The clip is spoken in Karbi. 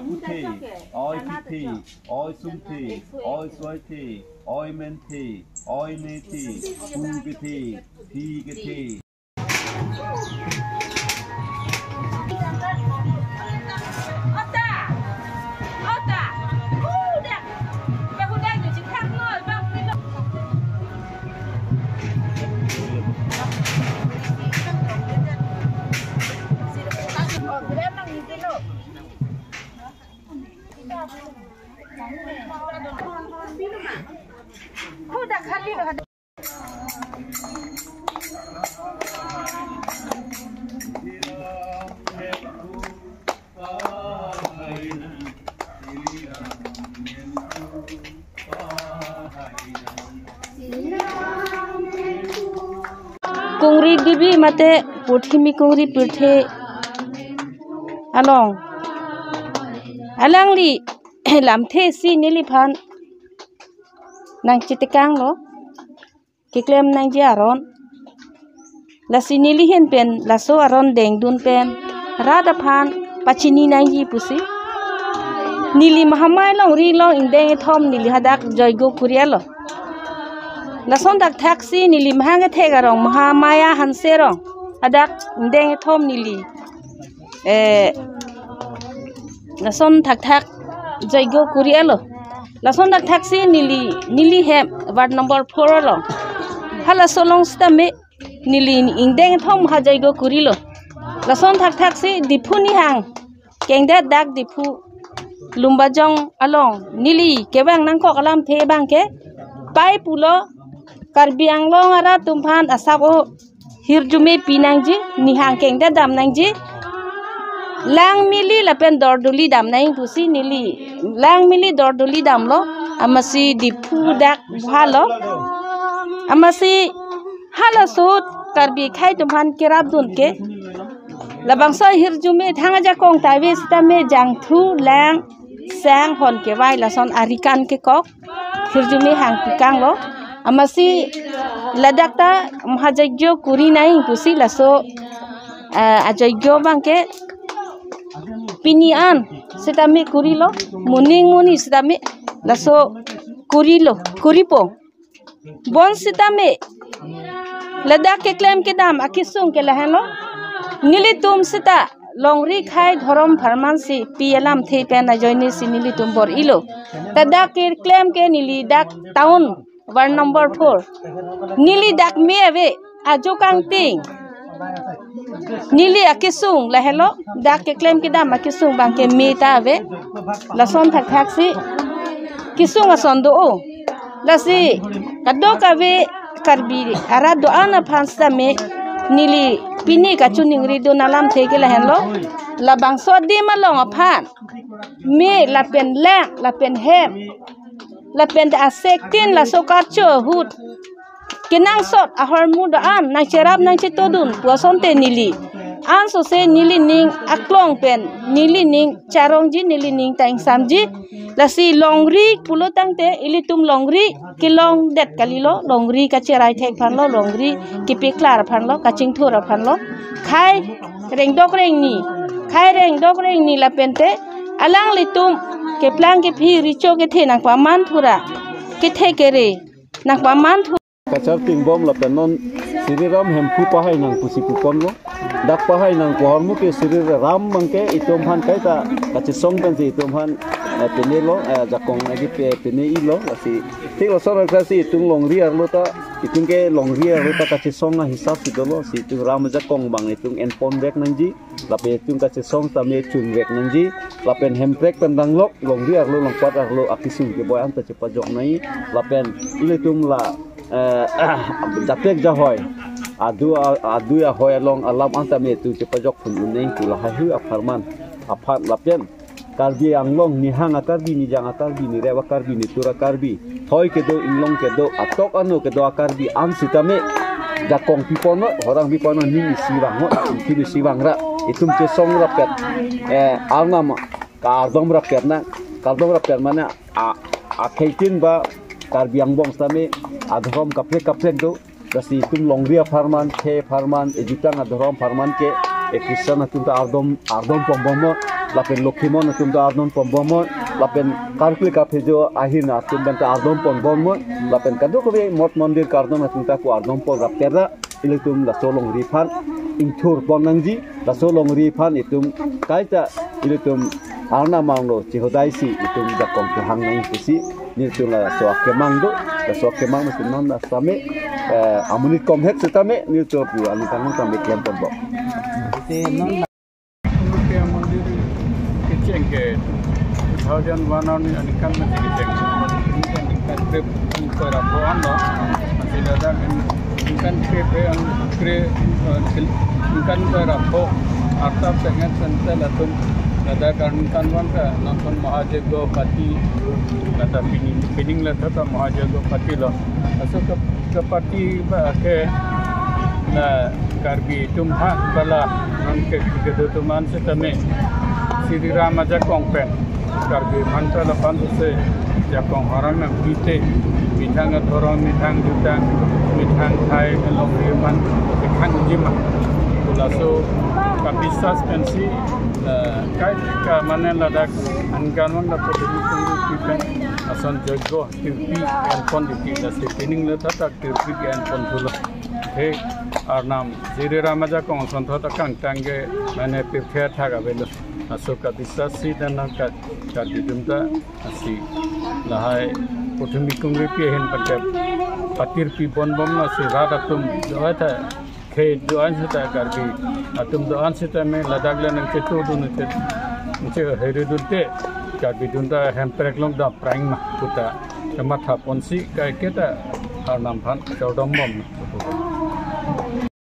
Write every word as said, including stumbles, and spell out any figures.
Puthe, oi pithe, oi sungthe, oi soithe, oi menthe, oi nethe, pu kethe, thi kethe. Kungri dibi mate puthimi kungri pirthe along alangli lamthe si neliphan nangchitekanglo, keklem nangji aron. Lasi neli ahin pen laso aron dengdun pen rat aphan pachini nangji pusi neli Mahamaya longri along ingdeng kethom neli hadak joigo kuri-etlo. Lason thakthaksi neli mahang kethek arong Mahamaya Hanse arong hadak ingdeng kethom neli eh, lason thakthak joigo kuri-etlo. Lason thakthaksi neli, neli hem ward number four along, halaso along sitame neli ingdeng kethom ha joigo kurilo. Lason thakthaksi Diphu nihang kengdet dak Diphu Lumbajong along neli kevang nangkok alamthe abangke pai pulo, Karbi Anglong arat atum aphan asap-o hirjume pi nangji, nihang kengdet dam nangji. Lang mili lapen dordoli dam nang pusi neli lang mili dordoli damlo, amatsi Diphu dak buhalo, amatsi halaso ahut Karbi akhei atum aphan kerapdun ke labangso hirjume thang ajakong ta ave sitame jangthu, lang, sang, hon kevai lason ari kan kekok hirjume hangpikanglo. Amatsi ladak ta mahajoigo kuri nang pusi laso, eh, ajoigo abangke pini an sitame kurilo, moning moni sitame laso kurilo, kuripo. Bonsitame ladak keklem kedam akesung ke lahenlo. Nelitum sita longri akhei dhorom apharman si pi alamthe pen ajoine si nelitum bor-ilo. Ta dak keklem ke neli dak town ward number four. Neli dak me ave ajo kangting. Neli akesung lahenlo, dak keklem kedam akesung abangke me ta ave. Lason thakthaksi kesung ason do-o. Lasi kadokave Karbi arat do-an aphan sitame neli pini kachiningridun alamthe ke lahenlo. Labangso adim along aphan me lapen lang lapen hem lapen ta asek tin laso karcho ahut kenangsot ahormu do-an nangcherap nangchetodun pu asonte neli ansose nelining aklong pen nelining charongji, nelining ta ingsamji. Lasi longri pulo tangte ilitum longri kelongdet kalilo, longri kacherai thek aphanlo, longri kepeklar aphanlo, kachingthur aphanlo. Akhei rengdok rengni, akhei rengdok rengni lapen te alanglitum keplang kephi, recho kethe nangpaman thura, kethe kere nangpaman thu. Kacharting bom lapen non Shri Ram Hemphu pahai nang pusi puponlo. Dak pahai nang pu ahormu ke Shri Ram abangke itum aphan kaita kachesong pensi itum aphan, eh, penelo, eh, jakong agi pe pene-ilo, lasi thik lason aklasi itum longri arlo ta, itum ke longri arlo ta kachesong ahisap si dolo, si itum Ram ajakong abang itum enpon vek nangji. Lapen itum kachesong tame chun vek nangji, lapen Hemprek pen danglok longri arlo longpat arlo akesung keboi anta chepajok nangji, lapen ilitum la, eh, japek jahoi, adu a-, adu ahoi along alam anta me itum chepajok pon un nangji pu lahai hu apharman aphan lapen Karbi Anglong nihang a-Karbi, nijang a-Karbi, nirep a-Karbi, nitur a-Karbi, thoi kedo, inglong kedo, atok ano kedo a-Karbi an sitame jakong piponlo, horang piponlo, ning isi vanglo, ning isi vangra. Itum chesong rapet, eh, arnam kardom rapet nang, kardom rapet mane a, akhei tin ba Karbi Angbong sitame adhorom kaprek kaprek do. Lasi itum longri apharman, khei apharman, ejutang adhorom apharman ke, e Christian atum ta ardom, ardom pongbomlo, lapen Lokhimon atum ta ardom ponbomnon, lapen karkli kaphejo ahin atum pen ta ardom ponbomnon, lapen kadokave mot mondir kardom atum ta ko ardom pon rap tera, ilitum laso longri aphan ingthur pon nangji, laso longri aphan itum kaita ilitum Arnam angno chihodai si itum jakong kehang nang pusi nelitum laso akemang do, laso akemang mesti non la same, eh, amonit komhet setame nelitum pu aningkan tame klem ponbom. Durga Mandir kecheng ke two thousand one arni aningkan mati kecheng. Aningkan trip ang pera po an lo. Masih ada aningkan trip ang kre, eh, aningkan pera po. Arta pengen sentel atum ada aningkan wan ka nonton Mahajego Pati kata pining, pining la thata Mahajego Pati lo. Aso ke, ke Pati ba ke na Karbi atum ha bala nang ke kedo atum an setame Sri Ram ajakong pen Karbi aphan ta lapan se jakong horang nang pite, methang athorong, methang jutang, methang thai, longri aphan methang jima. Laso kabisas pensi, eh, kai ka mane ladak aningkan wan la Puthot Mikong Ripi pen ason jogo tirpi en pon diti, lasi pining le thata tirpi en pon thulo. He Arnam Sri Ram ajakong ason thot akangtang ke mane pirthe athak avelo. Aso kabisas si dan nang ka, Karbi atum ta asi lahai Puthot Mikong Ripi ahin pen ke patirpi ponbom, lasi rat atum do-an ta khei do-an seta Karbi atum do-an setame ladak le nang chetu dun che, che heri dun te Karbi atum ta hemprek long dam prang ma puta kamatha ponsi kai ke ta Arnam aphan chordom bom.